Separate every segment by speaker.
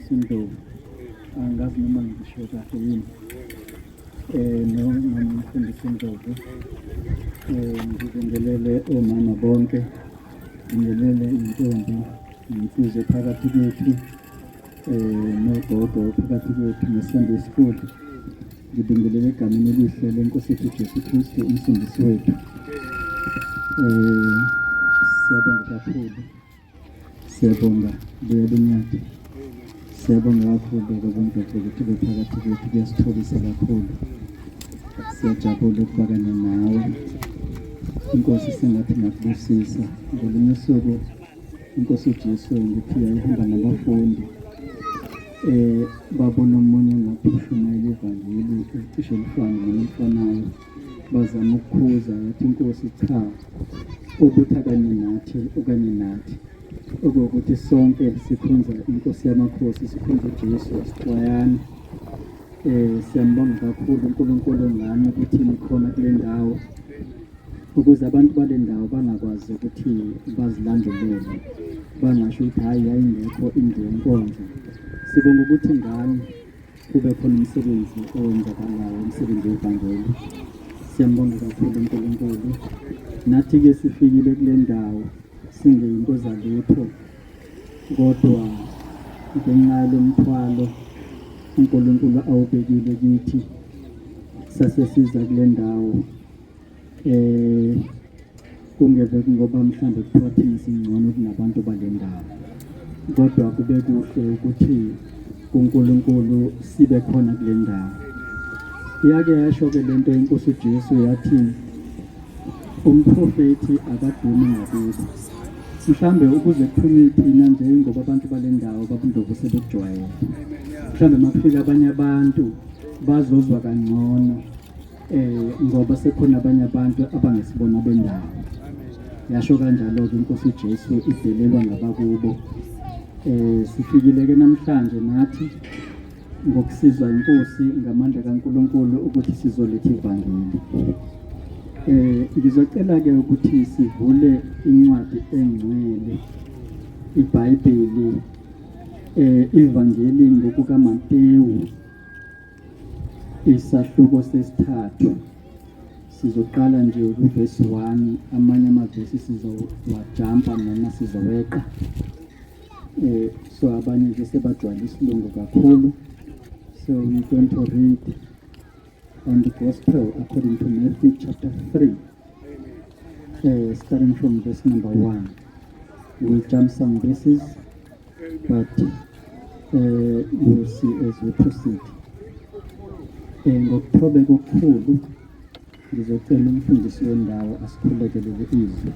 Speaker 1: umfundisi uNdlovu, angazi noma ngisho kahle yini, nomama umfundisi uNdlovu. Ngibingelele omama bonke, ngibingelele intombi nensizwa phakathi kwethu, nogogo phakathi kwethu ne-Sunday school. Ngibingelele egameni elihle lenkosi yethu Jesu Kristu umsindisi wethu. Siyabonga kakhulu, siyabonga buya benyathi, siyabonga kakhulu baba Bondlovu ukuthi ube phakathi kwethu, kuyasithobisa kakhulu. Siyajabula ukuba kanye nawe. Inkosi sengathi ingakubusisa. Ngolunye usuku inkosi uJesu ngithi yayihamba nabafundi, babona omunye ngathi ushumayela ivangeli elicishe lifane noma elifanayo, bazama ukukhuza, yathi inkosi cha, ukuthi akanye nathi okanye nathi, okuwukuthi sonke sikhonza inkosi yamakhosi, sikhonza uJesu, asixwayani. Siyambonga kakhulu uNkulunkulu ngani ukuthi nikhona kule ndawo, ukuze abantu bale ndawo bangakwazi ukuthi bazilandelele, bangasho ukuthi hhayi yayingekho indlu yenkonzo. Sibonga ukuthi ngani kube khona umsebenzi owenzakalayo, umsebenzi wevangeli. Siyambonga kakhulu uNkulunkulu. Nathi-ke sifikile kule ndawo singeyinto zalutho, kodwa ngenxa yalomthwalo uNkulunkulu awubekile kithi sasesiza kule ndawo, kungeve ngoba mhlambe kuthiwa thina singcono kunabantu bale ndawo, kodwa kube kuhle ukuthi kuNkulunkulu sibe khona kule ndawo. Yake yasho-ke lento inkosi uJesu yathi umprofethi akadumi ngakubo. Mhlambe ukuze kuphume thina nje ngoba abantu bale ndawo babuNdlovu sebekujwayele, mhlambe makufika abanye abantu bazozwa kangcono, ngoba sekhona abanye abantu abangesibona bendawo. Yasho kanjalo-ke inkosi uJesu idelelwa ngabakubo. Sifikile-ke namhlanje nathi ngokusizwa inkosi ngamandla kaNkulunkulu ukuthi sizoletha ivangeli. Ngizocela-ke ukuthi sivule incwadi engcwele, iBhayibheli, ivangeli ngokukaMatewu, isahluko sesithathu. Sizoqala nje kuvesi 1, amanye amavesi sizowajampa noma sizoweqa. So abanye nje sebajwayele isilungu kakhulu. So we're going to read on the gospel according to Matthew chapter 3, starting from verse number 1. We'll jump some verses, but we'll see as we proceed. Ngokuthobeka okukhulu ngizocela umfundisi wendawo asikhulekelele izwi.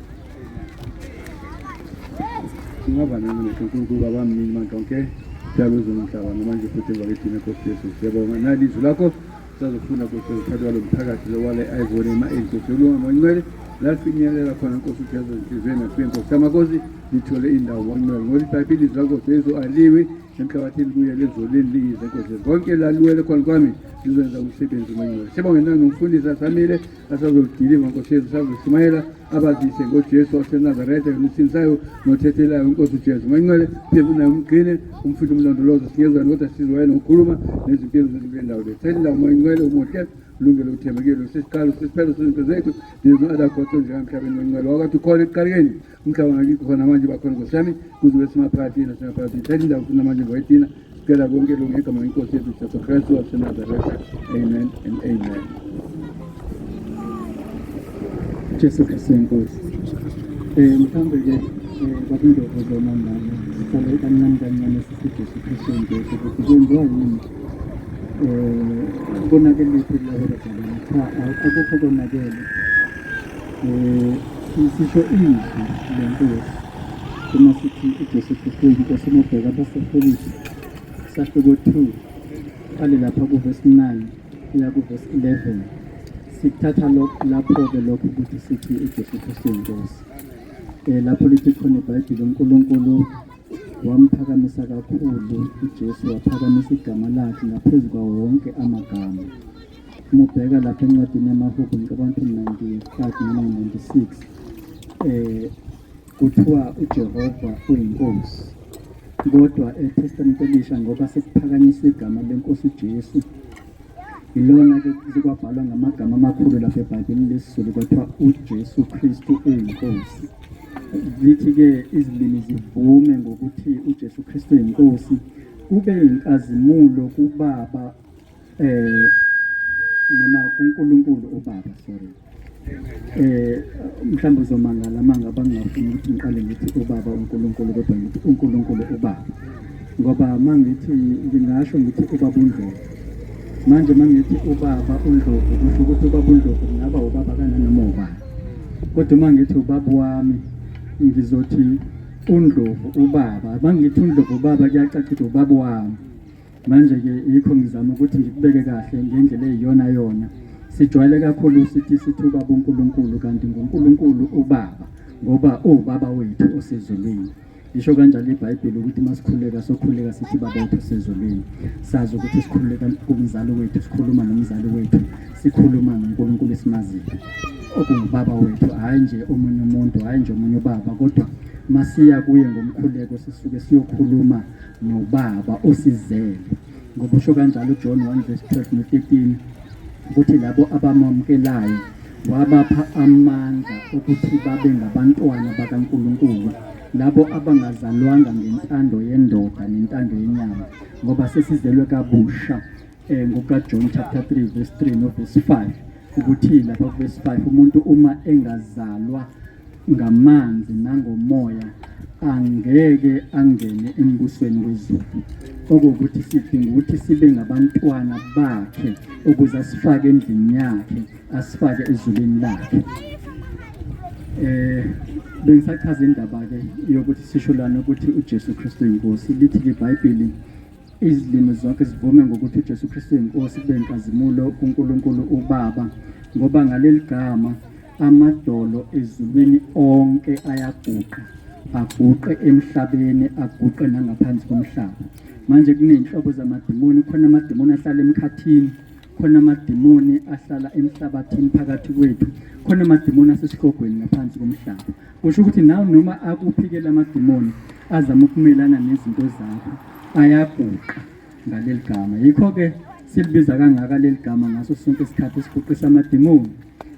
Speaker 2: Singaba nami noNkulunkulu Baba mnini manje onke njalo uzomhlaba namanje futhi emva Nkosi Jesu. Siyabonga nalizwi lakho sazofunda Nkosi Jesu phakathi kwalo mphakathi lo wale ayivone ema Nkosi yokulunga ngcwele lafinyelela khona Nkosi Jesu enhliziyweni yethu Nkosi yamakhosi lithole indawo ngcwele ngoba iBhayibheli izwi lakho Jesu aliwi emhlabathini kuye lezolini liyize Nkosi Jesu konke laliwele khona kwami lizoyenza umsebenzi ngcwele. Sibonge nangomfundisi asamile asazolidiliva Nkosi Jesu sazoshumayela abazise ngoJesu waseNazaretha nomsindisayo nothethelayo inkosi uJesu ngcwele phepha naye umgcine umfihlo umlondolozo singezwani kodwa sizwaye nokukhuluma nezimpilo zethu kule ndawo le. Thatha indawo moya ngcwele umuhle ulungele uthembekile sisiqalo sisiphelo sezinto zethu. There's no other God njengamhlabeni ngcwele wakathi ukhona ekuqaleni umhlaba ngakikho khona manje bakhona Nkosi yami kuze kube semaphakathini nasemaphakathini. Thatha indawo funa manje ngoyithina sicela konke lokhu ngegama lenkosi yethu Jesu Kristu waseNazaretha. Amen and amen.
Speaker 1: Jesu Kristu inkosi. Mhlawumbe ke babuNdlovu zoma ngalo siqale kancane kancane sithi Jesu Kristu inkosi ukuthi kwenziwa yini, konakelephi kulabo bazalwane? Cha, akukho konakele. Sisho izwi lenkosi uma sithi uJesu Kristu inkosi. Uma ubheka abaseFilipi sahluko 2 qale lapha kuvesi 9 kuya kuvesi 11, sikuthatha lapho-ke lokho ukuthi sithi uJesu Kristu inkosi. Lapho lithi khona iBhayibheli uNkulunkulu wamphakamisa kakhulu uJesu, waphakamisa igama lakhe ngaphezu kwawo wonke amagama. Uma ubheka lapha encwadini yamaHubo, ngicabanga ukuthi 95 noma 96, kuthiwa uJehova uyinkosi. Kodwa eTestamente Elisha ngoba sekuphakanyiswe igama lenkosi uJesu, ilona-ke kwabhalwa ngamagama amakhulu lapha eBhayibhelini lesiZulu kwathiwa uJesu Kristu uyiNkosi. Lithi-ke izilimi zivume ngokuthi uJesu Kristu uyiNkosi, kube inkazimulo kuBaba noma kuNkulunkulu uBaba, sorry. Mhlawumbe uzomangala uma ngabe ngingafuni ukuthi ngiqale ngithi uBaba uNkulunkulu kodwa ngithi uNkulunkulu uBaba, ngoba uma ngithi ngingasho ngithi uBaba uNdlovu, manje uma ngithi uBaba uNdlovu kusho ukuthi uBaba uNdlovu kungaba ubaba kananoma ubani, kodwa uma ngithi ubaba wami ngizothi uNdlovu ubaba. Uma ngithi uNdlovu ubaba kuyacaca ukuthi ubaba wami. Manje-ke yikho ngizama ukuthi ngikubeke kahle ngendlela eyiyona yona. Sijwayele kakhulu sithi sithi ubaba uNkulunkulu kanti nguNkulunkulu ubaba ngoba uwubaba wethu osezulwini. Lisho kanjalo iBhayibheli ukuthi uma sikhuleka sokhuleka sithi baba wethu osezulwini. Sazi ukuthi sikhuleka kumzali wethu, sikhuluma nomzali wethu, sikhuluma noNkulunkulu esimaziyo okungubaba wethu, hhayi nje omunye umuntu, hhayi nje omunye ubaba, kodwa masiya kuye ngomkhuleko sisuke siyokhuluma noBaba osizele. Ngoba usho kanjalo uJohn 1 verse 12 no-13 ukuthi labo abamamukelayo wabapha amandla okuthi babe ngabantwana bakaNkulunkulu, labo abangazalwanga ngentando yendoda nentando yenyama, ngoba sesizelwe kabusha ngokukaJohn chapter 3 verse 3 no verse 5, ukuthi lapha verse 5 umuntu uma engazalwa ngamanzi nangomoya angeke angene embusweni wezulu. Okuwukuthi sidinga ukuthi sibe ngabantwana bakhe ukuze asifake endlini yakhe, asifake ezulwini lakhe. Bengisachaza indaba ke yokuthi sisho lana ukuthi uJesu Kristu inkosi. Lithi iBhayibheli izilimi zonke zivume ngokuthi uJesu Kristu inkosi, kube inkazimulo kuNkulunkulu uBaba, ngoba ngaleli gama amadolo ezulwini onke ayaguqa, aguqe emhlabeni, aguqe nangaphansi komhlaba. Manje kuney'nhlobo zamadimoni, khona amadimoni ahlala emkhathini, khona amadimoni ahlala emhlabathini phakathi kwethu, khona amadimoni asesihogweni ngaphansi komhlaba. Kusho ukuthi nawe noma akuphikela amadimoni azama ukumelana nezinto zakho, ayaguqa ngaleli gama. Yikho-ke silibiza kangaka leli gama ngaso sonke isikhathi, siguqisa amadimoni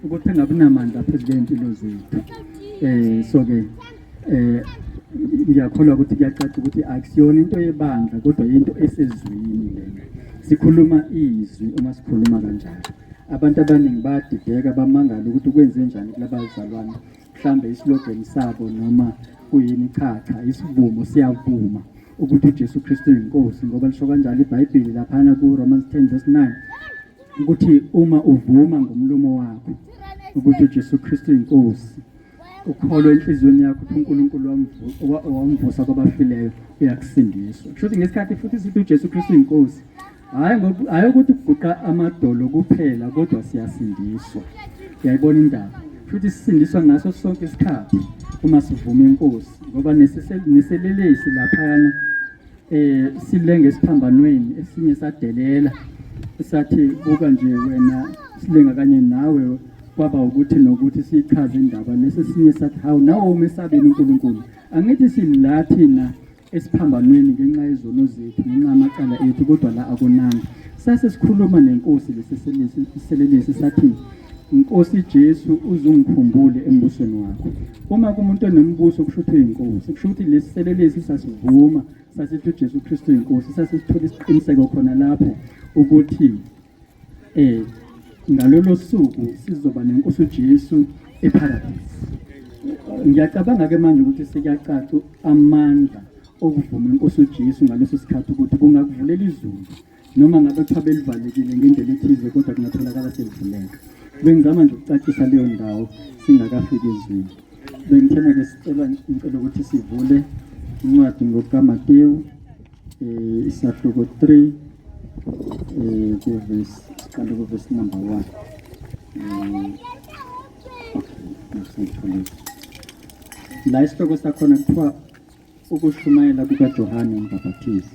Speaker 1: ukuthi engabi namandla phezu kwey'mpilo zethu. So-ke ngiyakholwa ukuthi kuyacaca ukuthi akusiyona into yebandla kodwa into esezwini lena. Sikhuluma izwi uma sikhuluma kanjalo. Abantu abaningi bayadideka, bamangala ukuthi kwenze njani kulabazalwane, mhlambe islogan sabo noma kuyini. Cha cha, isivumo siyavuma ukuthi uJesu Kristu uyinkosi, ngoba lisho kanjalo iBhayibheli laphana ku-Romans 10 verse 9 ukuthi uma uvuma ngomlomo wakho ukuthi uJesu Kristu uyinkosi, ukholwe enhliziyweni yakho ukuthi uNkulunkulu wamvusa kwabafileyo, uyakusindiswa. Kusho ukuthi ngesikhathi futhi sithi uJesu Kristu uyinkosi, hhayi ukuthi kuguqa amadolo kuphela, kodwa siyasindiswa. Uyayibona indaba? Futhi sisindiswa ngaso sonke isikhathi uma sivuma inkosi, ngoba neselelesi laphayana silenge esiphambanweni, esinye sadelela sathi buka nje wena silenga kanye nawe, kwaba ukuthi nokuthi sichaze indaba. Lesi sinye sathi hawu nawe umesabeni uNkulunkulu, angithi sila thina esiphambanweni ngenxa yezono zethu, ngenxa yamacala ethu, kodwa la akonanga. Sase sikhuluma nenkosi lesi selelesi sathi, Nkosi Jesu uzungikhumbule embusweni wakho. Uma kumuntu onombuso kusho ukuthi uyinkosi, kusho ukuthi lesi selelesi sasivuma, sasithi uJesu Kristu uyinkosi, sasithola isiqiniseko khona lapho ukuthi ngalolo suku sizoba nenkosi uJesu eParadise. Ngiyacabanga ke manje ukuthi sekuyacaca amandla okuvuma inkosi uJesu ngaleso sikhathi, ukuthi kungakuvulela izulu noma ngabe kuthiwa belivalekile ngendlela ethize, kodwa kungatholakala selivuleka. Bengizama nje ukucacisa leyo ndawo singakafiki ezwini. Bengithena-ke sicela, ngicela ukuthi sivule incwadi ngokukaMatewu isahluko 3 kuvesi, siqale kuvesi number 1. Okay, la isihloko sakhona kuthiwa ukushumayela kukaJohane uMbhapathizi.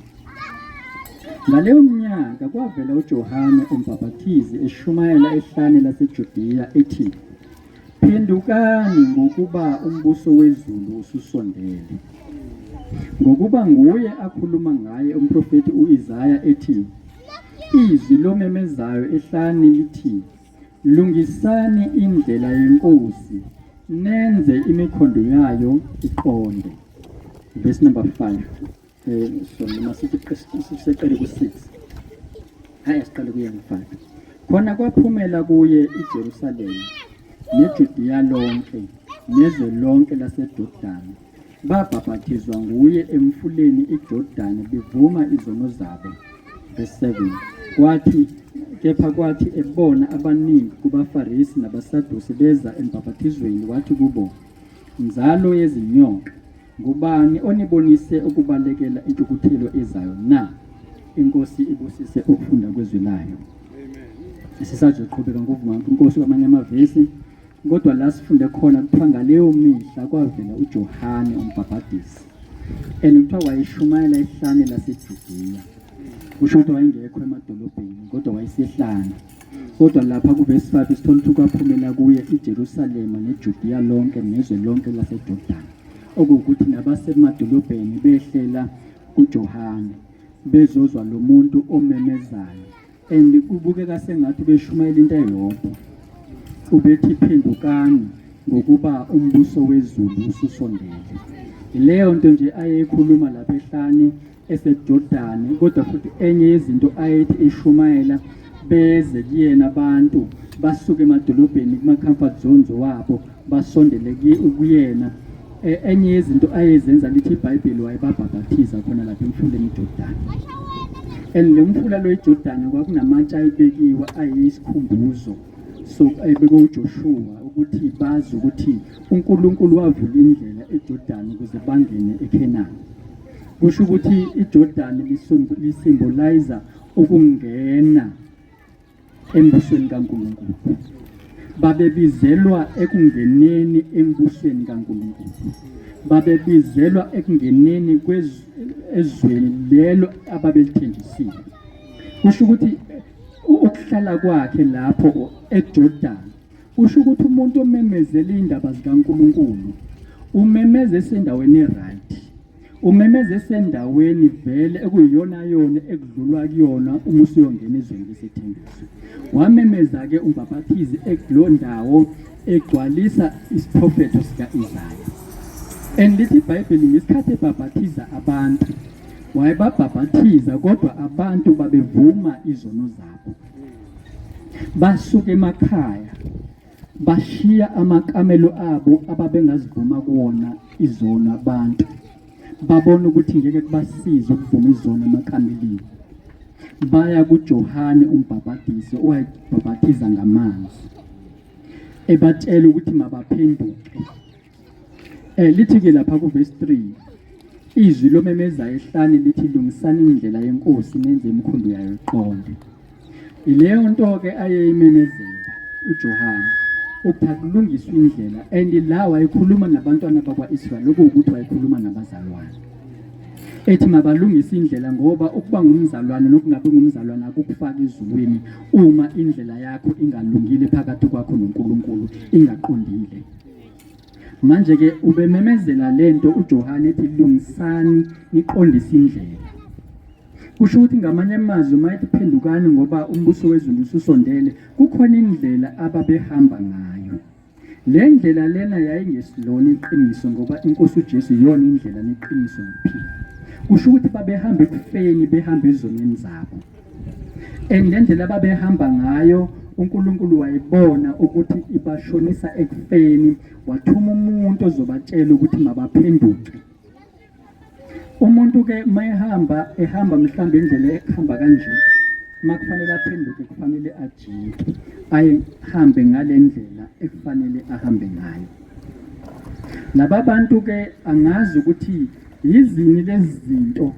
Speaker 1: Ngaleyo minyaka kwavela uJohane uMbhapathizi eshumayela ehlane laseJudiya ethi, phendukani ngokuba umbuso wezulu ususondele. Ngokuba nguye akhuluma ngaye umprofethi u-Isaya ethi, Izwi lomemezayo ehlane lithi, Lungisani indlela yeNkosi, nenze imikhondo yayo iqonde. Verse number 5. So noma sithi seqele ku-6. Hayi, asiqale kuye ngo-5. Khona kwaphumela kuye iJerusalema neJudiya lonke nezwe lonke laseJordani, babhaphathizwa nguye emfuleni iJordani bevuma izono zabo. Verse 7. Kwathi kepha kwathi ebona abaningi kubaFarisi nabaSadusi beza embhaphathizweni, wathi kubo, Nzalo yezinyoka, ngubani onibonise ukubalekela intukuthelo ezayo na? Inkosi ibusise ukufunda kwezwi layo. Sisazoqhubeka ngokuvuma inkosi kwamanye amavesi, kodwa la sifunde khona kuthiwa ngaleyo mihla kwavela uJohane umbhabhadisi, and kuthiwa wayeshumayela ehlane laseJudiya. Kusho ukuthi wayengekho emadolobheni kodwa wayesehlane. Kodwa lapha kuvesi 5 sithola ukuthi kwaphumela kuye iJerusalema neJudiya lonke nezwe lonke laseJordani, okuwukuthi nabasemadolobheni behlela kuJohane bezozwa lo muntu omemezayo, and kubukeka sengathi beshumayela into eyodwa, ubethi phendukani ngokuba umbuso wezulu ususondele. Leyo nto nje ayeyikhuluma lapha ehlane eseJordani, kodwa futhi enye yezinto ayethi eshumayela beze kuyena abantu basuke emadolobheni kuma-comfort zones wabo basondele kuyena. Enye yezinto ayezenza lithi iBhayibheli wayebabhabhathiza khona lapha emfuleni iJordani. And le mfula lo iJordani kwakunamatshe ayebekiwe ayisikhumbuzo so ayebekwe uJoshua ukuthi bazi ukuthi uNkulunkulu wavula indlela eJordani ukuze bangene eKhenani. Kusho ukuthi iJordani lisymbolize ukungena embusweni kaNkulunkulu. Babebizelwa ekungeneni embusweni kaNkulunkulu. Babebizelwa ekungeneni ezweni lelo ababelithenjisiwe. Kusho ukuthi ukuhlala kwakhe lapho eJordan kusho ukuthi umuntu omemezela indaba zikaNkulunkulu umemeza esendaweni e-right, umemeza esendaweni vele ekuyiyona yona ekudlulwa kuyona uma usuyongena ezweni lesethembiso. Wamemeza-ke umbhaphathizi ekulo ndawo egcwalisa isiprofetho sika-Isaya. And lithi iBhayibheli ngesikhathi ebhaphathiza abantu wayebabhaphathiza, kodwa abantu babevuma izono zabo, basuka emakhaya bashiya amakamelo abo ababengazivuma kuwona izono abantu, babona ukuthi ngeke kubasize ukuvuma izono emakameleni, baya kuJohane umbhabhadisi owayebhabhathiza ngamanzi, ebatshela ukuthi mabaphenduke. Lithi ke lapha ku verse 3, izwi lomemezayo ehlane lithi lungisani indlela yeNkosi nenze imikhondo yayo iqonde. Ileyo nto ke ayeyimemezela uJohane ukuthi akulungiswe indlela, and la wayekhuluma nabantwana bakwa-Israyeli, okuwukuthi wayekhuluma nabazalwane, ethi mabalungise indlela, ngoba ukuba ngumzalwane nokungabi ngumzalwane akukufaka ezulwini uma indlela yakho ingalungile phakathi kwakho noNkulunkulu, ingaqondile. Manje-ke ubememezela lento uJohane ethi lungisani niqondise indlela. Kusho ukuthi ngamanye amazwi uma ethi phendukani ngoba umbuso wezulu ususondele, kukhona indlela ababehamba ngayo. Le ndlela lena yayingesilona iqiniso ngoba inkosi uJesu iyona indlela neqiniso nokuphila. Kusho ukuthi babehamba ekufeni, behamba ezonweni zabo. And le ndlela ababehamba ngayo uNkulunkulu wayibona ukuthi ibashonisa ekufeni, wathuma umuntu ozobatshela ukuthi mabaphenduke. Umuntu ke mayehamba ehamba mhlawumbe indlela ehamba kanje, makufanele aphenduke kufanele ajike ayihambe ngale ndlela ekufanele ahambe ngayo. Laba bantu ke angazi ukuthi yizini lezi zinto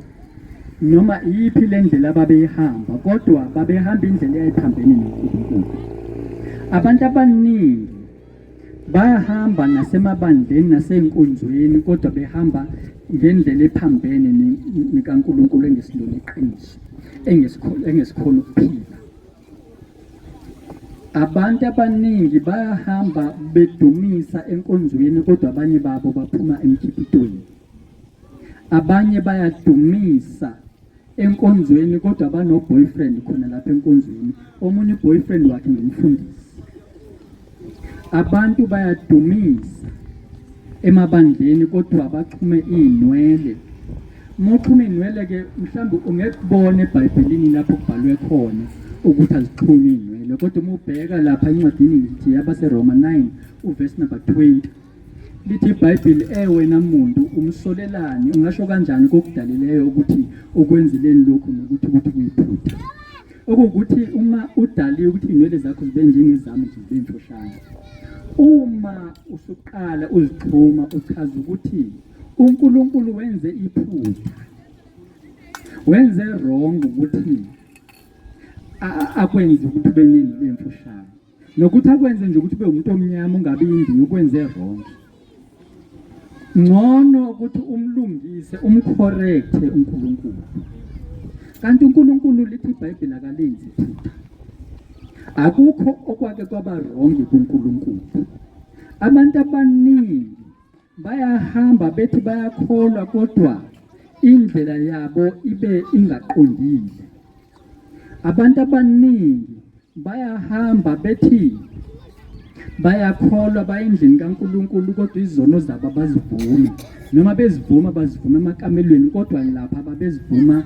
Speaker 1: noma iyiphi le ndlela ababeyihamba, kodwa babehamba indlela eyayiphambene noNkulunkulu. Abantu abaningi bayahamba nasemabandleni nasey'nkonzweni, kodwa behamba ngendlela ephambene nekaNkulunkulu, engesilona iqiniso, engesikhona ukuphila. Abantu abaningi bayahamba bedumisa enkonzweni, kodwa abanye babo baphuma emkipitweni. Abanye bayadumisa enkonzweni kodwa bano-boyfriend khona lapha enkonzweni, omunye u-boyfriend wakhe ngumfundisi. Abantu bayadumisa emabandleni kodwa baxhume iy'nwele. Uma uxhuma iy'nwele-ke mhlawumbe ungeke ubone eBhayibhelini lapho kubhalwe khona ukuthi azixhunywe iy'nwele, kodwa uma ubheka lapha encwadini ngithi yabaseRoma 9 uvesi number 20 lithi iBhayibheli, e wena muntu umsolelani, ungasho kanjani kokudalileyo ukuthi ukwenzeleni lokhu nokuthi ukuthi kuyiphutha. Okuwukuthi uma udaliwe ukuthi iy'nwele zakho zibe njengezami nje zibe mfushane, uma usuqala uzixhuma uchaza ukuthi uNkulunkulu wenze iphutha, wenze wrong ukuthi akwenze ukuthi ube nenwele emfushane, nokuthi akwenze nje ukuthi ube umuntu omnyama ungabi indiya, ukwenze wrong. Ngcono ukuthi umlungise umcorrecte uNkulunkulu. Kanti uNkulunkulu lithi iBhayibheli akalenzi iphutha. Akukho okwake kwaba wrong kuNkulunkulu. Abantu abaningi bayahamba bethi bayakholwa kodwa indlela yabo ibe ingaqondile. Abantu abaningi bayahamba bethi bayakholwa baya endlini kaNkulunkulu kodwa izono zabo abazivumi, noma bezivuma bazivuma emakamelweni, kodwa lapha babezivuma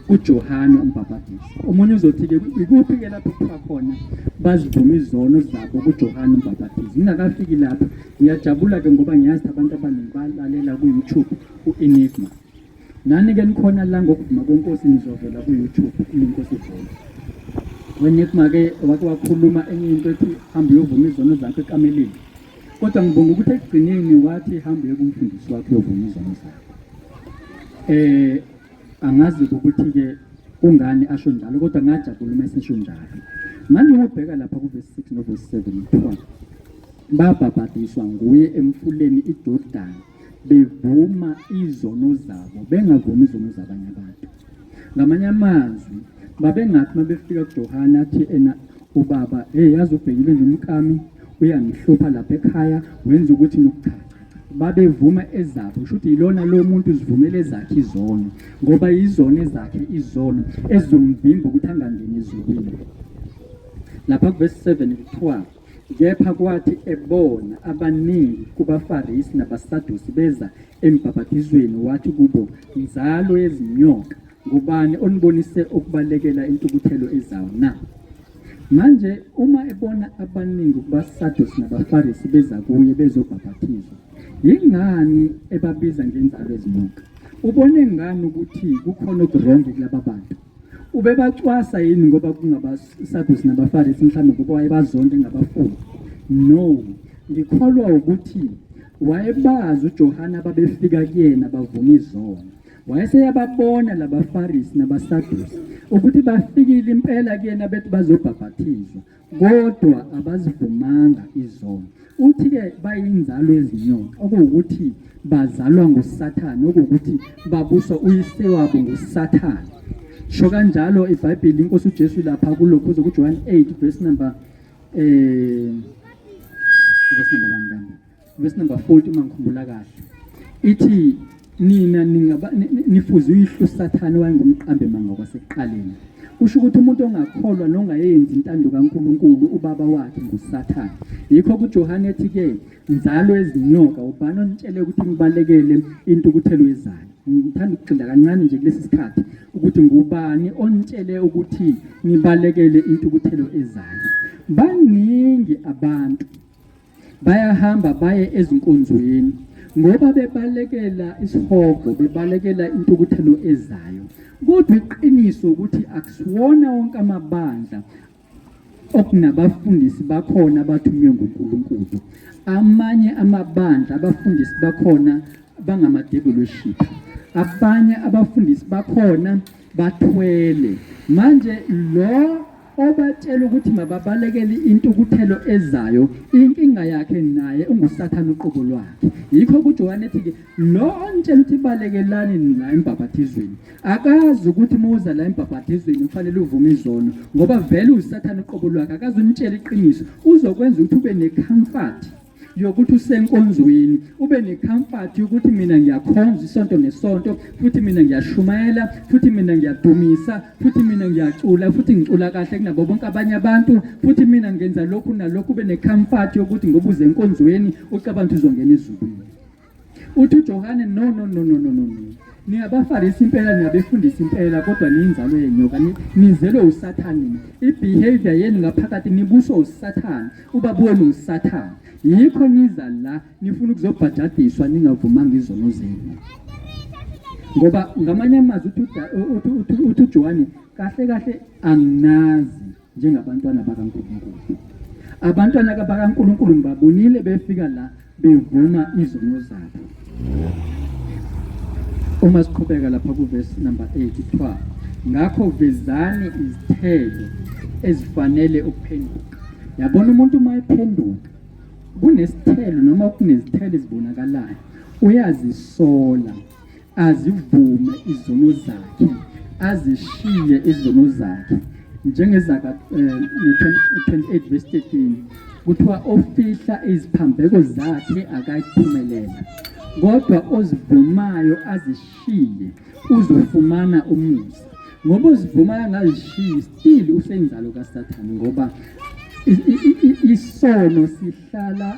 Speaker 1: kuJohane umbhabhadisi. Omunye uzothi-ke ikuphi-ke lapho kuthiwa khona bazivuma izono zabo kuJohane umbhabhadisi? Ngingakafiki lapho, ngiyajabula-ke ngoba ngiyazi abantu abaningi balalela ku-YouTube u-Enigma. Nani-ke nikhona la ngokuvuma kweNkosi nizovela ku-YouTube uma iNkosi ivuma. Wenigma-ke wake wakhuluma enye into ethi hamba uyovuma izono zakho ekameleni, kodwa ngibonga ukuthi ekugcineni wathi hamba uye kumfundisi wakho uyovuma izono zakho. Angazi ukuthi-ke kungani asho njalo, kodwa ngajabula uma esesho njalo. Manje uma ubheka lapha kuvesi 6 novesi 7 kuthiwa babhabhadiswa nguye emfuleni iJordani bevuma izono zabo, bengavumi izono zabanye abantu. Ngamanye amazwi babengathi uma befika kuJohane athi ena ubaba, hey yazi ubhekile nje umkami uyangihlupha lapha ekhaya, wenza ukuthi nokucha cha cha. Babevuma ezabo, kusho ukuthi yilona lo muntu uzivumela ezakhe izono, ngoba yizona ezakhe izono ezizomvimba ukuthi angangeni ezulwini. Lapha kuvesi 7 kuthiwa kepha kwathi ebona abaningi kubaFarisi nabaSadusi beza embhabhadizweni, wathi kubo, nzalo yezinyoka, ngubani onibonise ukubalekela intukuthelo ezayo na? Manje uma ebona abaningi kubaSadusi nabaFarisi beza kuye bezobhaphathizwa, yingani ebabiza ngenzalo yezinyoka? Ubone ngani ukuthi kukhona okurongi kulaba bantu? Ubebacwasa yini ngoba kungabaSadusi nabaFarisi, mhlawumbe ngoba wayebazonda engabafuni? No, ngikholwa ukuthi wayebazi uJohane ababefika kuyena bavuma izono. Wayeseyababona labaFarisi nabaSadusi ukuthi bafikile impela kuyena bethi bazobhaphathizwa, kodwa abazivumanga izono. Uthi-ke bayinzalo yezinyoka, okuwukuthi bazalwa nguSathane, okuwukuthi babuswa uyise wabo nguSathane. Sho kanjalo iBhayibheli, inkosi uJesu lapha kulokhu kuJohn 8 verse number verse number bani kami? Verse number 40 uma ngikhumbula kahle. Ithi nina ningaba nifuze uyihlo uSathane wayengumqambi manga kwasekuqaleni. Kusho ukuthi umuntu ongakholwa nongayenzi intando kaNkulunkulu ubaba wakhe nguSathane. Yikho kuJohane ethi ke nzalo ezinyoka ubani onitshele ukuthi nibalekele intukuthelo ezayo. Ngithanda ukugxila kancane nje kulesi sikhathi ukuthi ngubani onitshele ukuthi nibalekele intukuthelo ezayo. Baningi abantu bayahamba baye ezinkonzweni ngoba bebalekela isihogo, bebalekela intukuthelo ezayo. Kodwa iqiniso ukuthi akusiwona wonke amabandla okunabafundisi bakhona abathunywe nguNkulunkulu. Amanye amabandla abafundisi bakhona bangamadevil worship, abanye abafundisi bakhona bathwele. Manje lo obatshela ukuthi mababalekele intukuthelo ezayo, inkinga yakhe naye unguSathane uqobo lwakhe. Yikho kuJohane ethi-ke lo onitshela ukuthi balekelani la embhabhathizweni, akazi ukuthi uma uza la embhabhathizweni kufanele uvume izono, ngoba vele uSathane uqobo lwakhe, akazi unitshela iqiniso, uzokwenza ukuthi ube necomfort. yokuthi usenkonzweni, ube necomfort yokuthi mina ngiyakhonza isonto nesonto, futhi mina ngiyashumayela, futhi mina ngiyadumisa, futhi mina ngiyacula, futhi ngicula kahle kunabo bonke abanye abantu, futhi mina ngenza lokhu nalokhu, ube necomfort yokuthi ngoba uze enkonzweni ucabanga ukuthi uzongena ezulwini. Uthi uJohane, no no no no no no no, ningabafarisi impela, ningabefundisi impela, kodwa niyinzalo yenyoka, nizelwe uSathane. I-behavior yenu ngaphakathi nibuswa uSathane, ubaba wenu uSathane. Yikho niza la nifuna ukuzobhajadiswa ningavumanga izono zenu. Ngoba ngamanye amazwi uthi uJohane, kahle kahle anginazi njengabantwana bakaNkulunkulu. Abantwana bakaNkulunkulu ngibabonile befika la bevuma izono zabo. Uma siqhubeka lapha kuvesi number 8 kuthiwa ngakho vezani izithelo ezifanele ukuphenduka. Yabona umuntu uma ephenduka kunesithelo noma kunezithelo ezibonakalayo, uyazisola azivume izono zakhe, azishiye izono zakhe njengezaga 28 verse 13 kuthiwa ofihla iziphambeko zakhe akayiphumelela, kodwa ozivumayo azishiye uzofumana umusa. Ngoba ozivumayo angazishiyi still useyinzalo kaSathane, ngoba isono sihlala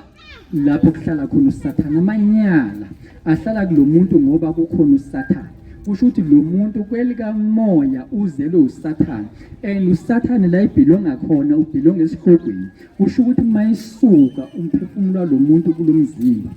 Speaker 1: lapho kuhlala khona uSathane. Amanyala ahlala kulomuntu ngoba kukhona uSathane. Kusho ukuthi lo muntu kwelikamoya uzelwe uSathane, and uSathane la ibhilonga khona ubhilonga esihogweni. Kusho ukuthi uma isuka umphefumulo walomuntu kulomzimba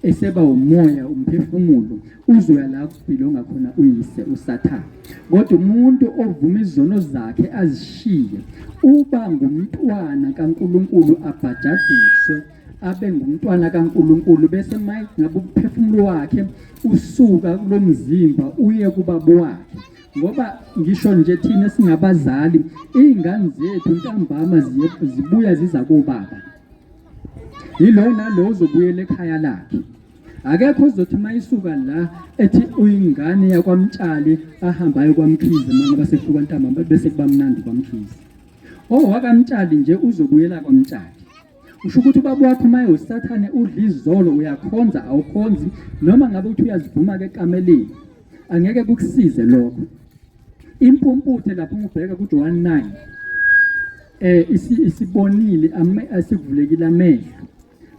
Speaker 1: eseba umoya umphefumulo uzoya la kubhilonga khona uyise uSathane. Kodwa umuntu ovuma izono zakhe azishiye uba ngumntwana kaNkulunkulu, abhajadiswe abe ngumntwana kaNkulunkulu, bese ngabe umphefumulo wakhe usuka kulomzimba uye kubaba wakhe. Ngoba ngisho nje thina singabazali, iy'ngane zethu ntambama zibuya ziza kobaba, yilo nalo uzobuyela ekhaya lakhe. Akekho ozothi uma isuka la ethi uyingane yakwaMtshali ahambe aye kwaMkhize uma ngabe sefika ntambama bese kuba mnandi kwaMkhize. Owakamtshali nje uzobuyela kwaMtshali. Usho ukuthi ubaba wakho uma ewusathane udla izolo, uyakhonza awukhonzi, noma ngabe uthi uyazivuma-ke ekameleni, angeke kukusize lokho. Impumputhe lapho ungibheka kuJohn 9 isibonile asikuvulekile amehlo,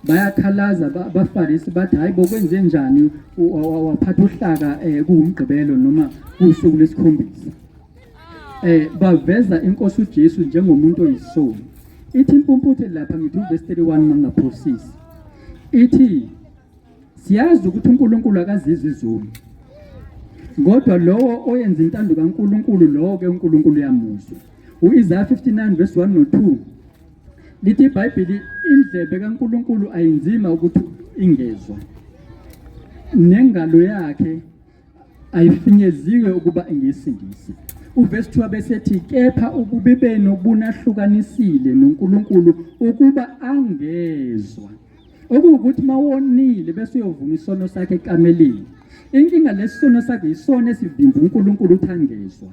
Speaker 1: bayakhalaza abaFarisi bathi hayi bo kwenze njani waphatha uhlaka kuwumgqibelo noma kuwusuku lwesikhombisa. Baveza inkosi uJesu njengomuntu oyisoni. Ithi impumputhe lapha, ngithi uverse 31 mangaphosisi, ithi siyazi ukuthi uNkulunkulu akazizwi izulu, kodwa lowo oyenza intando kaNkulunkulu lowo ke uNkulunkulu uyamuzwa. U-Isaya 59 verse 1 no 2 lithi iBhayibheli, indlebe kaNkulunkulu ayinzima ukuthi ingezwa, nengalo yakhe ayifinyeziwe ukuba ingisindise. Uverse 2 abesethi kepha ububi benu bunahlukanisile noNkulunkulu ukuba angezwa. Okuwukuthi mawonile bese uyovuma isono sakhe ekameleni. Inkinga lesi sono sakhe isona esivimba uNkulunkulu ukuthi angezwa.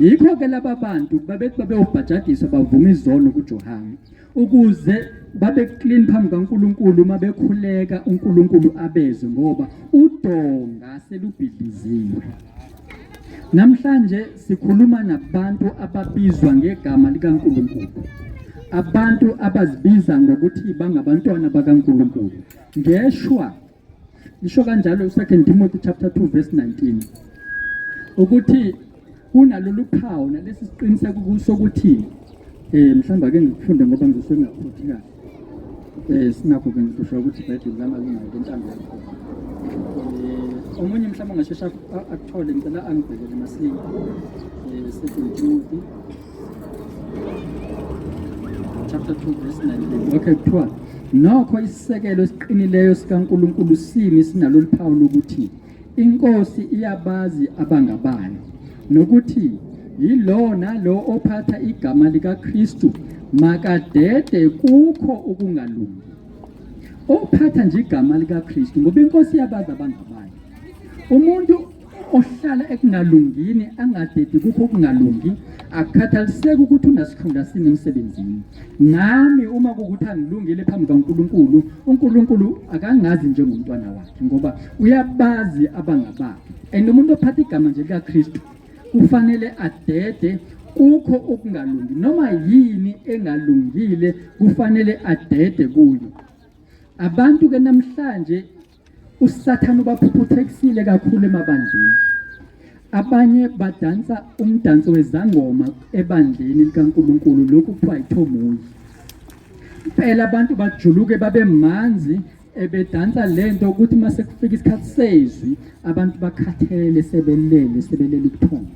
Speaker 1: Yikho ke laba bantu babethi babeyobhajadiswa bavuma izono kuJohane ukuze babe clean phambi kaNkulunkulu, uma bekhuleka uNkulunkulu abezwe, ngoba udonga selubhidliziwe. Namhlanje sikhuluma nabantu ababizwa ngegama likaNkulunkulu, abantu abazibiza ngokuthi bangabantwana bakaNkulunkulu. Ngeshwa lisho kanjalo u2 Timothy chapter 2 verse 19 ukuthi kunalolu phawu nalesi siqiniseko sokuthi mhlawumbe ake ngikufunde ngoba ngizosuke ngingakhothi kahle. Sinakho ke ngihlushwa ukuthi iBhayibheli lami alinayo intambo yakho. Omunye mhlawumbe angashesha akuthole, ngicela angibhekele masinya. 2 Timothy chapter 2 verse 19. Okay, kuthiwa nokho isisekelo esiqinileyo sikaNkulunkulu simi sinalolu phawu lokuthi inkosi iyabazi abangabayo, nokuthi yilowo nalowo ophatha igama likaKristu makadede kukho ukungalungi. Ophatha nje igama likaKristu, ngoba inkosi iyabazi abangabayo. Umuntu ohlala ekungalungini angadedi kukho ukungalungi, Akukhathaliseki ukuthi unasikhundla sini emsebenzini. Nami uma kuwukuthi angilungile phambi kaNkulunkulu, uNkulunkulu akangazi njengomntwana wakhe ngoba uyabazi abangabakhe. And umuntu ophatha igama nje likaKristu kufanele adede kukho okungalungi, noma yini engalungile kufanele adede kuyo. Abantu ke namhlanje uSathane ubaphuphuthekisile kakhulu emabandleni. Abanye badansa umdanso wezangoma ebandleni likaNkulunkulu, lokhu kuthiwa yithomoyi. Impela abantu bajuluke babe manzi ebedansa lento ukuthi uma sekufika isikhathi sezwi abantu bakhathele sebelele sebelele ubuthongo,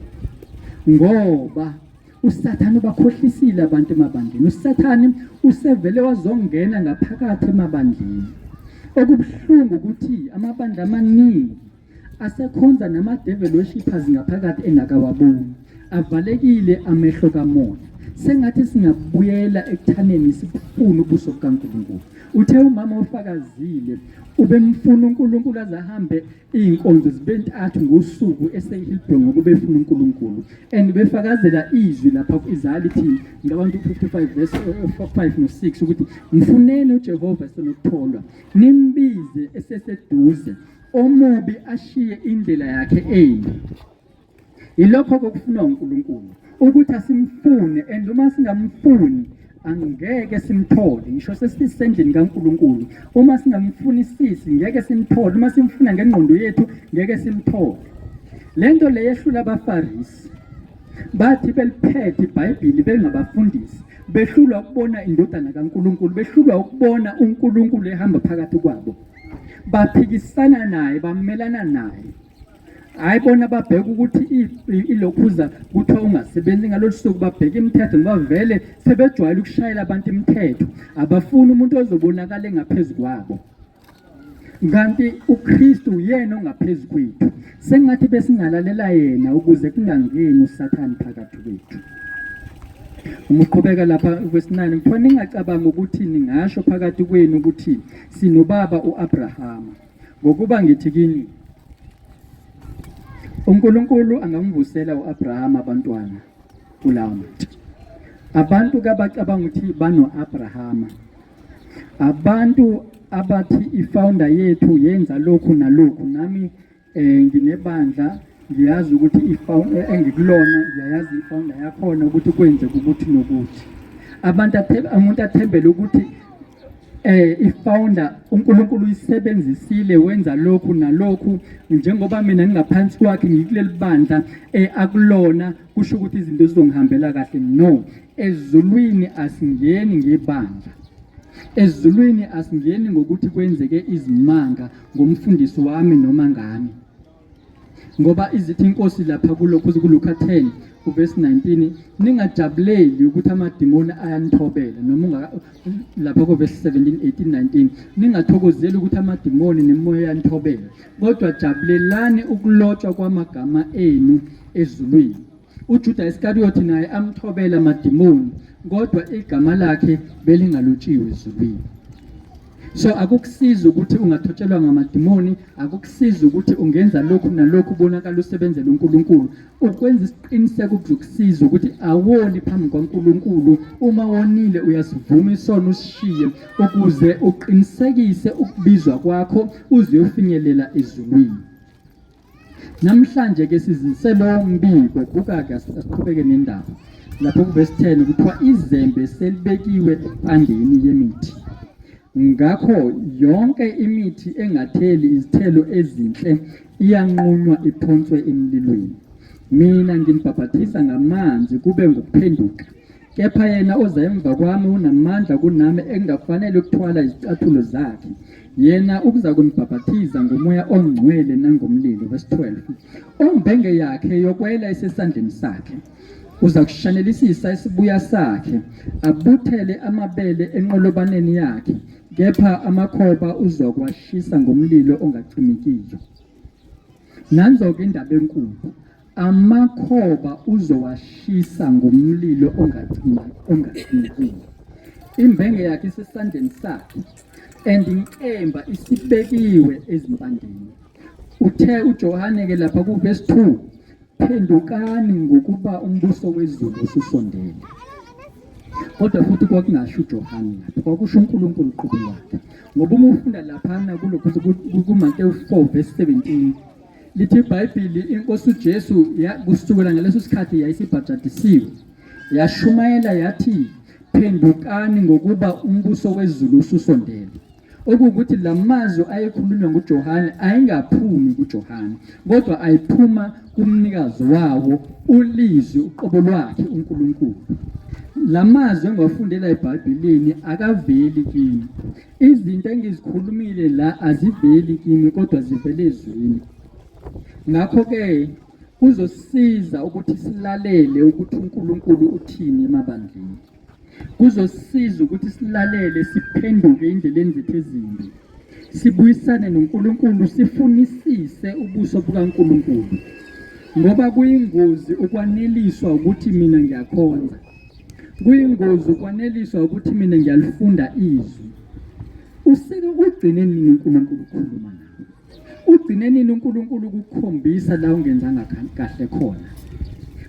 Speaker 1: ngoba uSathane ubakhohlisile abantu emabandleni. USathane usevele wazongena ngaphakathi emabandleni. Okubuhlungu ukuthi amabandla amaningi asekhonza nama-devil worshippers ngaphakathi engakawaboni, avalekile amehlo kamoya. Sengathi singabuyela ekuthaneni sibufune ubuso bukaNkulunkulu. Uthe umama ofakazile ubemfuna uNkulunkulu aze ahambe iy'nkonzo zibe ntathu ngosuku eseHillbrow ngoba ubefuna uNkulunkulu, and befakazela izwi lapha ku-Isaya lithi ngabantu 55 verse 5 no-6 ukuthi mfuneni uJehova esenokutholwa, nimbize eseseduze, omubi ashiye indlela yakhe embi. Yilokho kokufunwa uNkulunkulu ukuthi asimfune, and uma singamfuni angeke simthole, ngisho sesisendlini kaNkulunkulu. Uma singamfunisisi ngeke simthole, uma simfuna ngengqondo yethu ngeke simthole. Lento le yehlula abaFarisi, bathi beliphethe iBhayibheli bengabafundisi, behlulwa ukubona indodana kaNkulunkulu, behlulwa ukubona uNkulunkulu ehamba phakathi kwabo, baphikisana naye, bamelana naye. Hayi bona babheka ukuthi ilokhuza kuthiwa ungasebenzi ngalolu suku, babheka imithetho ngoba vele sebejwayele ukushayela abantu imithetho, abafuni umuntu ozobonakala engaphezu kwabo. Kanti uKristu uyena ongaphezu kwethu. Sengathi besingalalela yena ukuze kungangeni uSathane phakathi kwethu. Uma uqhubeka lapha kwesinane kuthiwa ningacabanga ukuthi ningasho phakathi kwenu ukuthi sinobaba u-Abrahama, ngokuba ngithi kini uNkulunkulu angamvusela u-Abrahama abantwana kulawa matshe. Abantu kabacabanga ukuthi bano-Abrahama, abantu abathi ifounder yethu yenza lokhu nalokhu. Nami nginebandla, ngiyazi ukuthi engikulona ngiyayazi ifounder yakhona ukuthi kwenzeka ukuthi nokuthi. Abantu umuntu athembele ukuthi ifounder uNkulunkulu uyisebenzisile wenza lokhu nalokhu, njengoba mina ngingaphansi kwakhe ngikuleli bandla akulona, kusho ukuthi izinto zizongihambela kahle. No, ezulwini asingeni ngebandla, ezulwini asingeni ngokuthi kwenzeke izimanga ngomfundisi wami noma ngami, ngoba izithi inkosi lapha kulokhu kuLuka 10 uverse 19, ningajabuleli ukuthi amadimoni ayanithobela, noma lapha ku verse 17 18 19, ningathokozeli ukuthi amadimoni nemimoya iyanithobela, kodwa jabulelani ukulotshwa kwamagama enu ezulwini. UJuda Iskariyothi naye amthobela amadimoni, kodwa igama lakhe belingalotshiwe ezulwini. So akukusizi ukuthi ungathotshelwa ngamadimoni, akukusizi ukuthi ungenza lokhu nalokhu ubonakala usebenzela uNkulunkulu. Ukwenza isiqiniseko kuzokusiza ukuthi awoni phambi kwaNkulunkulu. Uma wonile uyasivuma isono usishiye, ukuze uqinisekise ukubizwa kwakho uze uyofinyelela ezulwini. Namhlanje ke sizise lowo mbiko, buka-ke asiqhubeke nendaba. Lapho kuvesi 10 kuthiwa izembe selibekiwe empandeni yemithi. Ngakho yonke imithi engatheli izithelo ezinhle iyanqunywa iphonswe emlilweni. Mina nginibhabhathisa ngamanzi kube ngukuphenduka. Kepha yena oza emva kwami unamandla kunami engingafanele ukuthwala izicathulo zakhe. Yena ukuza kunibhabhathiza ngomoya ongcwele nangomlilo. Verse 12. Ombenge yakhe yokwela isesandleni sakhe. Uza kushanelisisa isibuya sakhe, abuthele amabele enqolobaneni yakhe, kepha amakhoba uzokwashisa ngomlilo ongacimikiyo. Nanzo-ke indaba enkulu, amakhoba uzowashisa ngomlilo ongacimikiyo. Imbenge yakhe isesandleni sakhe and inkemba isibekiwe ezimpandeni. Uthe uJohane ke lapha ku verse 2, Phendukani ngokuba umbuso wezulu ususondele. Kodwa futhi kwakungasho uJohane lapho, kwakusho uNkulunkulu uqobo lwakhe. Ngoba uma ufunda laphana kulokhu kuMateyu 4 verse 17 lithi iBhayibheli inkosi uJesu kusukela ngaleso sikhathi yayisibhajadisiwe yashumayela yathi phendukani ngokuba umbuso wezulu ususondele. Okuwukuthi la mazwi ayekhulunywa nguJohane ayengaphumi kuJohane, kodwa ayephuma kumnikazi wawo, uLizwi uqobo lwakhe, uNkulunkulu. La mazwi engiwafundela eBhayibhelini akaveli kimi. Izinto engizikhulumile la aziveli kimi, kodwa zivele ezwini. Ngakho-ke kuzosisiza ukuthi silalele ukuthi uNkulunkulu uthini emabandleni. Kuzosisiza ukuthi silalele siphenduke endleleni zethu ezimbi. Sibuyisane noNkulunkulu sifunisise ubuso bukaNkulunkulu. Ngoba kuyingozi ukwaneliswa ukuthi mina ngiyakhonza. Kuyingozi ukwaneliswa ukuthi mina ngiyalifunda izwi. Usike ugcine nini uNkulunkulu ukhuluma nawe? Ugcine nini uNkulunkulu ukukhombisa la ungenzanga kahle khona?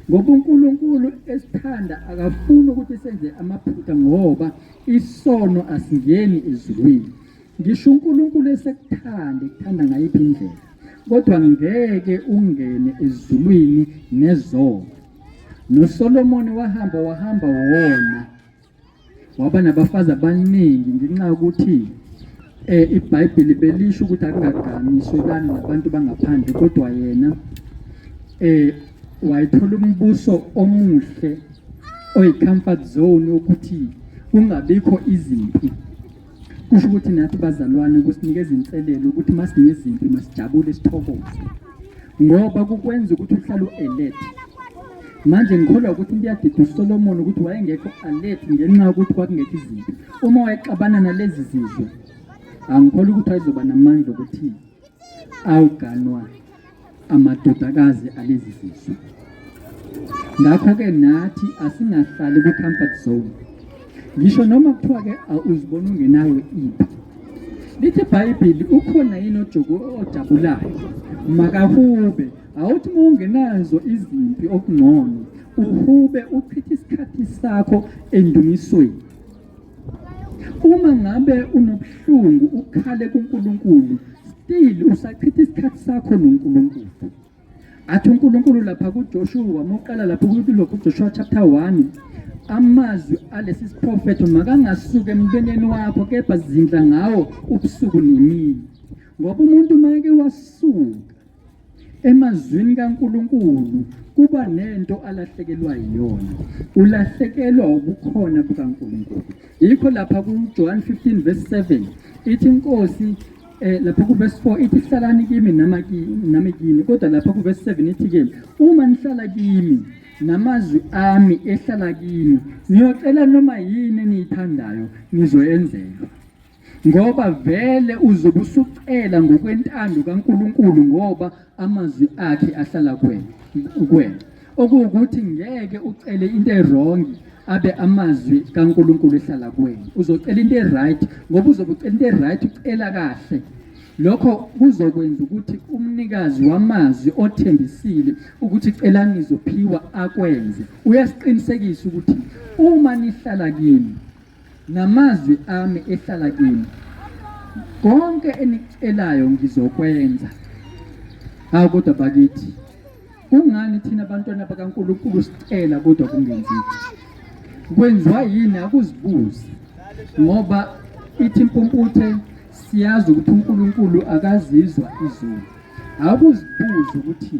Speaker 1: Ngoba uNkulunkulu esithanda akafuni ukuthi senze amaphutha ngoba isono asingeni ezulwini. Ngisho uNkulunkulu esekuthanda ekuthanda ngayiphi indlela, kodwa ngeke ungene ezulwini nezono. NoSolomoni wahamba wahamba wona waba nabafazi abaningi ngenxa yokuthi eh iBhayibheli belisho ukuthi akungagqamiswelani nabantu bangaphandle kodwa yena eh wayithola umbuso omuhle oyi-comfort zone yokuthi kungabikho izimpi. Kusho ukuthi nathi bazalwane kusinikeza inselelo ukuthi masinezimpi masijabule sithokoze ngoba kukwenza ukuthi uhlale u-alert. Manje ngikholwa ukuthi into yadida uSolomon ukuthi wayengekho alert ngenxa yokuthi kwakungekho izimpi. Uma wayexabana nalezi zizwe angikholwa ukuthi wayezoba namandla okuthi awuganwa amadodakazi alezi zizwe. Ngakho-ke nathi asingahlali ku-comfort zone. Ngisho noma kuthiwa-ke uzibona ungenayo impi. Lithi iBhayibheli ukhona yini ojabulayo? Makahube. Awuthi uma ungenazo izimpi okungcono uhube uchithe isikhathi sakho endumisweni. Uma ngabe unobuhlungu ukhale kuNkulunkulu still usachitha isikhathi sakho noNkulunkulu. Athi uNkulunkulu lapha kuJoshua moqala lapha kulokhu kuJoshua chapter 1 amazwi alesi siprofetho makangasuki emlonyeni wakho kepha zindla ngawo ubusuku nemini ngoba umuntu uma eke wasuka Emazwini kaNkulunkulu kuba nento alahlekelwa yiyona. Ulahlekelwa ubukhona bukaNkulunkulu. Yikho lapha kuJohn 15 verse 7 ithi inkosi eh lapha ku verse 4 ithi hlalani kimi nama nami kini kodwa lapha ku verse 7 ithi ke uma nihlala kimi namazwi ami ehlala kini niyocela noma yini eniyithandayo nizoyenzelwa Ngoba vele uzobe usucela ngokwentando kaNkulunkulu ngoba amazwi akhe ahlala kuwena kuwena. Okuwukuthi ngeke ucele into e-wrong abe amazwi kaNkulunkulu ehlala kuwena. Uzocela into e-right ngoba uzobe ucela into e-right ucela kahle. Lokho kuzokwenza ukuthi umnikazi wamazwi othembisile ukuthi celani nizophiwa akwenze. Uyasiqinisekisa ukuthi uma nihlala kimi Namazwi ami ehlala kini. Konke enikucelayo ngizokwenza. Hawu kodwa bakithi, kungani thina abantwana bakaNkulunkulu sicela kodwa kungenzeki? Kwenziwa yini? Akuzibuze, ngoba ithi impumputhe siyazi ukuthi uNkulunkulu akazizwa izulu. Akuzibuze ukuthi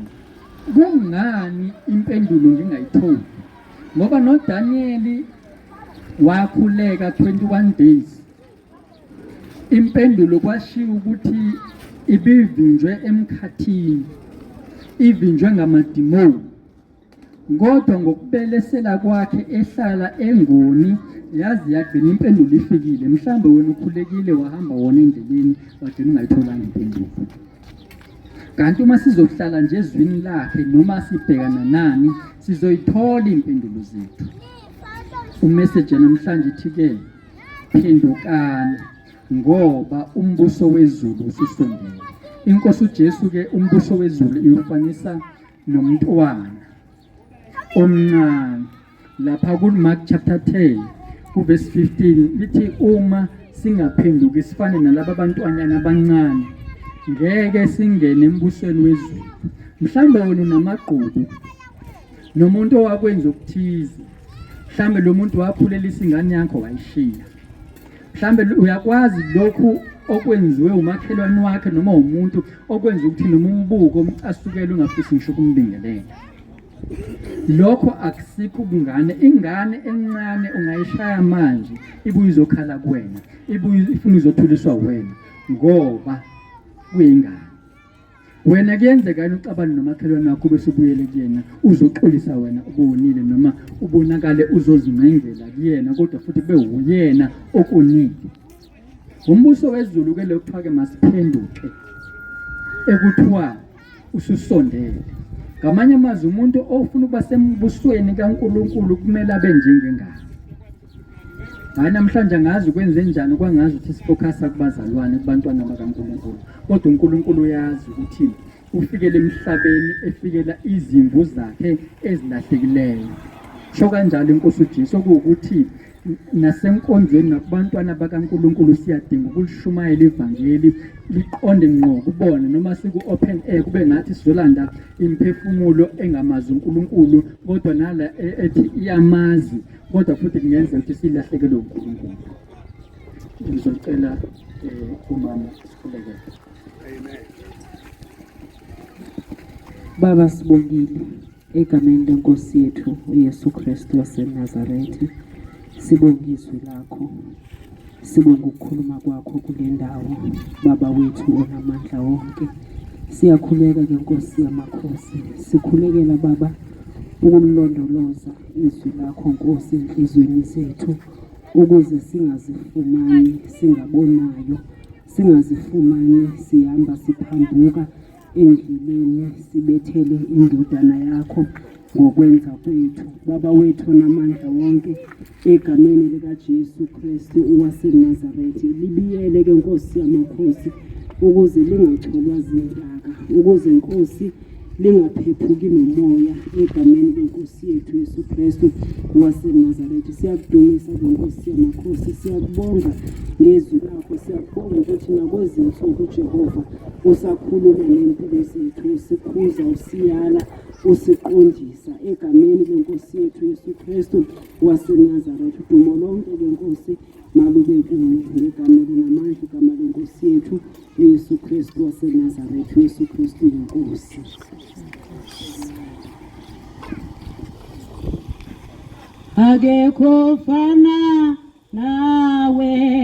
Speaker 1: kungani impendulo ngingayitholi, ngoba noDaniyeli wakhuleka 21 days impendulo kwashiwo ukuthi ibivinjwe emkhathini ivinjwe ngamadimoni kodwa ngokubelesela kwakhe ehlala engoni yazi yagcina impendulo ifikile mhlawumbe wena ukhulekile wahamba wona endleleni wagcina ungayitholanga impendulo Kanti uma sizohlala nje ezwini lakhe noma sibhekana nani sizoyithola impendulo zethu. Umessage namhlanje ithi ke phendukani ngoba umbuso wezulu ususondele. Inkosi uJesu ke umbuso wezulu iwufanisa nomntwana omncane. Lapha ku-Mark chapter 10 kuverse 15 lithi uma singaphenduki sifane nalaba bantwanyana abancane ngeke singene embusweni wezulu. Mhlawumbe wena unamagqubu nomuntu owakwenza okuthize, mhlawumbe lo muntu wakhulelisa ingane yakho wayishiya, mhlawumbe uyakwazi lokhu okwenziwe umakhelwane wakhe noma umuntu okwenza ukuthi noma umbuko umcasukele ungafisi ngisho ukumbingelela. Lokho akusikho ubungane. Ingane encane ungayishaya manje ibuye izokhala kuwena, ibuye ifuna izothuliswa wena ngoba kuyingane. Wena kuyenzeka yini uxabane nomakhelwane wakho bese ubuyele kuyena uzoxolisa wena ubonile noma ubonakale uzozincengela kuyena kodwa futhi kube wuyena okonile. Umbuso wezulu ke lo kuthiwa ke masiphenduke ekuthiwa ususondele. Ngamanye amazwi umuntu ofuna ukuba sembusweni kaNkulunkulu kumele abe njengengane. Hayi namhlanje angazi kwenze njani kwangazi ukuthi sifocusa kubazalwane kubantwana bakaNkulunkulu. Kodwa uNkulunkulu uyazi ukuthi ufikele emhlabeni efikela izimvu zakhe ezilahlekileyo. Sho kanjalo inkosi uJesu okuwukuthi nasenkonzweni nakubantwana bakaNkulunkulu siyadinga ukulishumayela ivangeli liqonde ngqo kubona noma siku-open air kube ngathi sizolanda imiphefumulo engamazi uNkulunkulu kodwa nala e, ethi iyamazi kodwa futhi kungenzeka ukuthi silahlekelwe uNkulunkulu. Ngizocela eh, umama sikhulekele.
Speaker 2: Amen.
Speaker 3: Baba sibongile egameni lenkosi yethu uYesu Kristu waseNazaretha. Sibonga izwi lakho. Sibonga ukukhuluma kwakho kule ndawo Baba wethu onamandla wonke. Siyakhuleka ke Nkosi yamakhosi. Sikhulekela Baba ukulondoloza izwi lakho Nkosi enhlizweni zethu ukuze singazifumani singabonayo singazifumani sihamba siphambuka endleleni sibethele indodana yakho ngokwenza kwethu baba wethu onamandla wonke egameni likaJesu Kristu waseNazaretha libiyele ke Nkosi yamakhosi ukuze lingacholwa zintaka ukuze Nkosi lingaphephuki nomoya egameni lenkosi yethu Yesu Kristu waseNazaretha. Siyakudumisa nkosi yamakhosi, siyakubonga ngezwi lakho, siyakubonga ukuthi nakwezinsuku Jehova usakhuluma nempilo zethu, usikhuza, usiyala, usiqondisa egameni lenkosi yethu Yesu Kristu waseNazaretha. Udumo lonke lenkosi malube kuwe ngegama elinamandla, igama lenkosi yethu uYesu Kristu waseNazaretha, uYesu Kristu inkosi. Akekho fana nawe.